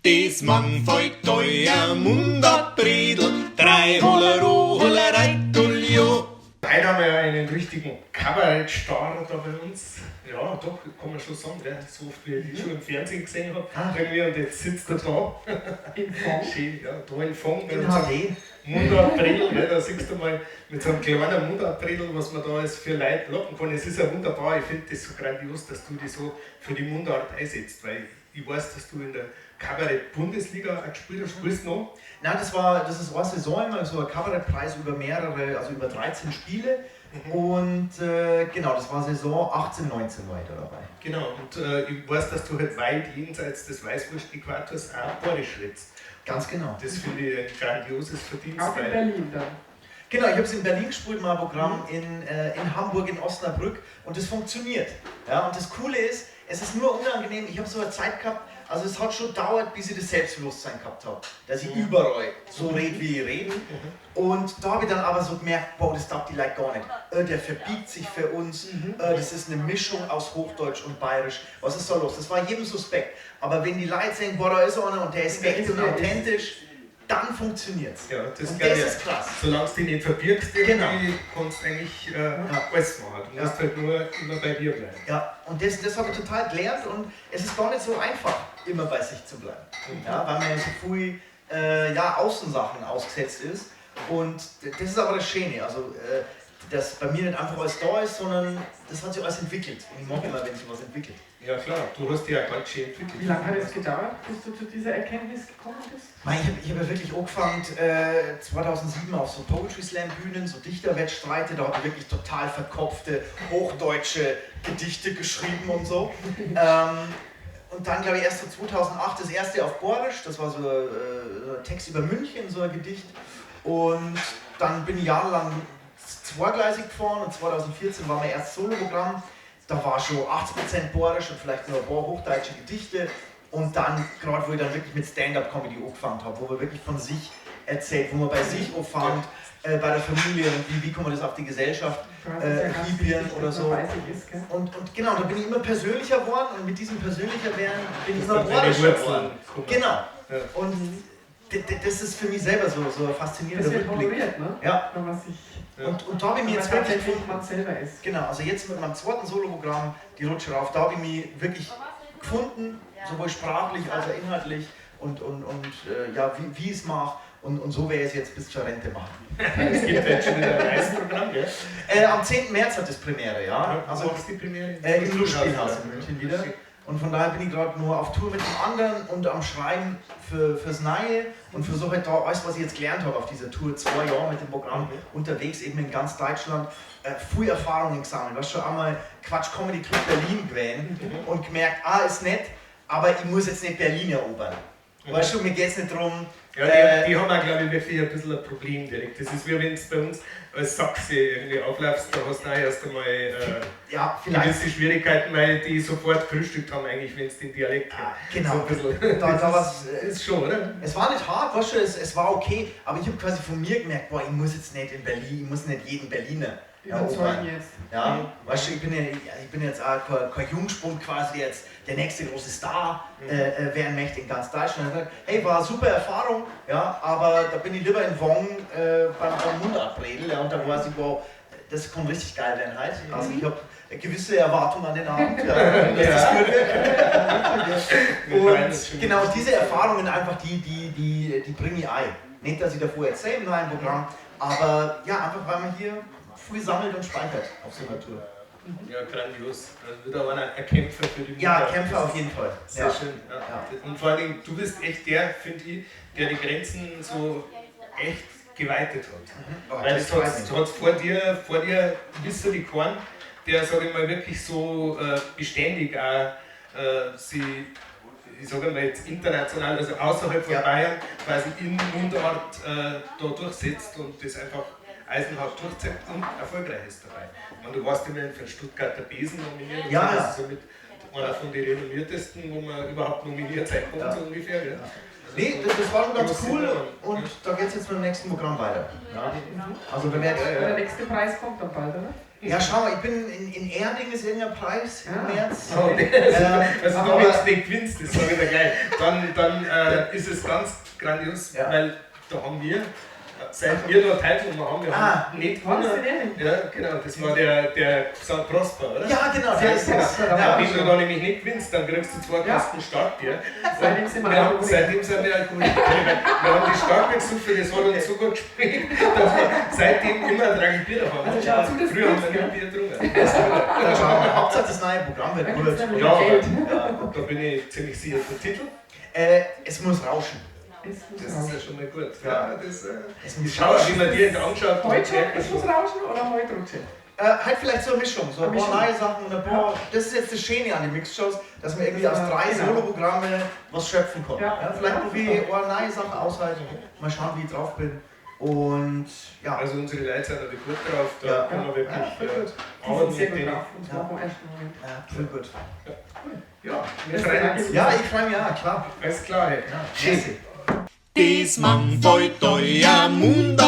Des Mann fällt teuer Mundartbredel, drei Hollero, Hollereitulio. Heute haben wir ja einen richtigen Kabarettstar da bei uns. Ja, doch, kann man schon sagen, gell? So oft wie ich ihn schon im Fernsehen gesehen habe. Irgendwie, und jetzt sitzt er da. In Fong. Schön, ja, da in Fong. In HD. Mundartbredel, gell, da siehst du mal mit so einem kleinen Mundartbredel, was man da alles für Leute locken kann. Es ist ja wunderbar, ich finde das so grandios, dass du dich so für die Mundart einsetzt, weil ich weiß, dass du in der Kabarett-Bundesliga auch gespielt hast. Spielst du noch? Nein, das ist eine Saison immer, so ein Kabarettpreis über mehrere, also über 13 Spiele. Und genau, das war Saison 18, 19 war ich da dabei. Genau, und ich weiß, dass du halt weit jenseits des Weißwurst-Äquators auch Bayerisch redest. Ganz genau. Das finde ich ein grandioses Verdienst. Auch in weil- Berlin dann. Genau, ich habe es in Berlin gespielt, mein Programm in Hamburg, in Osnabrück, und das funktioniert. Ja, und das Coole ist, es ist nur unangenehm, ich habe so eine Zeit gehabt, also es hat schon gedauert, bis ich das Selbstbewusstsein gehabt habe, dass ich überall so rede, wie ich rede. Und da habe ich dann aber so gemerkt, boah, das taugt die Leute gar nicht. Der verbiegt sich für uns, das ist eine Mischung aus Hochdeutsch und Bayerisch. Was ist da los? Das war jedem suspekt. Aber wenn die Leute sehen, boah, da ist einer und der ist Der echt ist, und wie er ist. authentisch, dann funktioniert's. Ja, das Und glaub das ich. ist krass. Solange du dich nicht verbirgst, irgendwie, kannst du eigentlich alles machen. Du musst halt nur immer bei dir bleiben. Ja, und das habe ich total gelernt und es ist gar nicht so einfach, immer bei sich zu bleiben. Ja, weil man ja so viel ja, Außensachen ausgesetzt ist. Und das ist aber das Schöne, also dass bei mir nicht einfach alles da ist, sondern das hat sich alles entwickelt. Und ich mag immer, wenn sich was entwickelt. Ja klar, du hast dich ja ganz schön entwickelt. Wie lange hat es gedauert, bis du zu dieser Erkenntnis gekommen bist? Mei, ich hab ja wirklich angefangen, 2007 auf so Poetry Slam Bühnen, so Dichterwettstreite, da habe ich wirklich total verkopfte, hochdeutsche Gedichte geschrieben und so. Und dann, glaube ich, erst so 2008 das erste auf Boarisch, das war so ein Text über München, so ein Gedicht. Und dann bin ich jahrelang zweigleisig gefahren und 2014 war mein erstes Soloprogramm. Da war schon 80% Boarisch und vielleicht nur ein paar hochdeutsche Gedichte. Und dann, gerade wo ich dann wirklich mit Stand-Up-Comedy angefangen habe, wo man wirklich von sich erzählt, wo man bei sich anfängt, bei der Familie und wie kann man das auf die Gesellschaft Du hast es ja ganz Libyen wichtig, oder dass so. man bei sich ist, gell? Und genau, da bin ich immer persönlicher geworden und mit diesem persönlicher werden bin ich Ist immer dann deine boarischer Wurzeln geworden. gekommen. Genau. Ja. Und das ist für mich selber so ein faszinierender Das wird Rückblick. honoriert, ne? Ja. Wenn man sich, Ja. Und da habe ich wenn mich man jetzt wirklich tatsächlich gefunden. man selber ist. Genau, also jetzt mit meinem zweiten Soloprogramm, die Rutsche rauf, da habe ich mich wirklich gefunden, sowohl sprachlich als auch inhaltlich und ja, wie ich es mache. Und so werde ich es jetzt bis zur Rente machen. Es gibt ja jetzt schon wieder ein neues Programm, gell? Am 10. März hat das Premiere, ja. Also Also ist die Premiere? im Lustspielhaus in München wieder. Und von daher bin ich gerade nur auf Tour mit dem anderen und am Schreiben fürs Neue und versuche halt da alles, was ich jetzt gelernt habe auf dieser Tour, 2 Jahre mit dem Programm unterwegs, eben in ganz Deutschland, viel Erfahrungen gesammelt. Du hast schon einmal Quatsch Comedy Club Berlin gewesen und gemerkt, ah, ist nett, aber ich muss jetzt nicht Berlin erobern. Weißt du, mir geht's nicht drum. Ja, die haben auch, glaube ich, wirklich ein bisschen ein Problem direkt. Das ist wie wenn du bei uns als Sachse irgendwie auflaufst, da hast du auch erst einmal ja, vielleicht. gewisse Schwierigkeiten, weil die sofort gefrühstückt haben, eigentlich, wenn sie den Dialekt kennen. Ah, genau. So ein bisschen. Da war's, ist schon, oder? Es war nicht hart, weißt du, es war okay, aber ich hab quasi von mir gemerkt, boah, ich muss jetzt nicht in Berlin, ich muss nicht jeden Berliner Überzeugen erobern. jetzt. Ja, weißt du, ich bin jetzt auch kein Jungspund quasi, der jetzt der nächste große Star werden möchte in ganz Deutschland. Ich hab gesagt, hey, war eine super Erfahrung, ja, aber da bin ich lieber in Wong beim Mundartbredel, ja, und da weiß ich, wow, das kann richtig geil werden halt. Also ich hab eine gewisse Erwartung an den Abend, ja, dass das gut wird. Wir freuen uns Und schon. genau diese Erfahrungen einfach, die bringe ich ein. Nicht, dass ich davor erzähle im neuen Programm, aber ja, einfach weil man hier viel sammelt und speichert auf so einer Tour. Ja, grandios. Also wieder einer ein Kämpfer für die Ja, Mundart. Kämpfer auf jeden Fall. Sehr Ja. schön. Ja. Ja. Und vor allen Dingen, du bist echt der, finde ich, der die Grenzen so echt geweitet hat. Oh, Weil das es freut hat, mich. hat vor dir wisst die Korn, der, sag ich mal, wirklich so beständig auch sie, ich sag mal jetzt international, also außerhalb von Bayern, quasi in Mundart da durchsetzt und das einfach eisenhart durchzieht und erfolgreich ist dabei. Ich meine, du warst immerhin für den Stuttgarter Besen nominiert, und so, das ist ja mit einer von den renommiertesten, wo man überhaupt nominiert sein kann, so ungefähr. Gell? Also Nee, das war schon ganz große cool Nummer. und da geht's jetzt mit dem nächsten Programm weiter. Ja. Also wir werden Der nächste Preis kommt dann bald, oder? Ja, schau mal, ich bin in Erding ist irgendein Preis im Ah. März. Oh, der ist also aber- wenn du nicht gewinnst, das sage ich dir gleich, dann ist es ganz grandios, Ja. weil da haben wir, seit wir da teilgenommen haben, wir Ah. haben nicht Warst gewonnen. du denn? Ja, genau, das war der St. Prosper, oder? Ja, genau, der ist genau. das. Ja. Ja. Wenn du da nämlich nicht gewinnst, dann kriegst du zwei Ja. Kasten Starkbier. Seitdem sind wir Wir haben, Alkoholiker. seitdem sind wir Alkoholiker. Wir haben die Starkbier gesoffen, das hat uns so gut geschmeckt, dass wir seitdem immer ein Tragel Bier haben. Also schau zu, dass du Früher haben wir gewinnst, nicht Bier getrunken. Dann schauen wir. Hauptsache das neue Programm wird Dann gut. gibt's nämlich Ja, Geld. da bin ich ziemlich sicher. Der Titel, Es muss rauschen. Es muss das ist rauschen. ja schon mal gut. Ja. Ja, das, Es muss ich schaue, wie man dir in die Augen schaut. Heute schon? Es muss rauschen oder heute rutschen? Halt vielleicht so eine Mischung, so ein Eine paar Mischung. neue Sachen und ein paar. Das ist jetzt das Schöne an den Mixed-Shows, dass man irgendwie aus Ja, drei genau. Solo-Programme was schöpfen kann. Ja. Ja, vielleicht Ja, probiere ich eine neue Sache aus heute. Mal schauen, wie ich drauf bin. Und ja. Also unsere Leute sind natürlich gut drauf, da Ja. kann man wirklich Ja, voll gut. Die arbeiten sind sehr mit gut denen. drauf und Ja. machen im ersten Moment. Ja, voll gut. Ja, wir freuen uns. Ja, ich freue mich auch, klar. Alles klar. Hey. Ja, merci. Des man voi toia munda.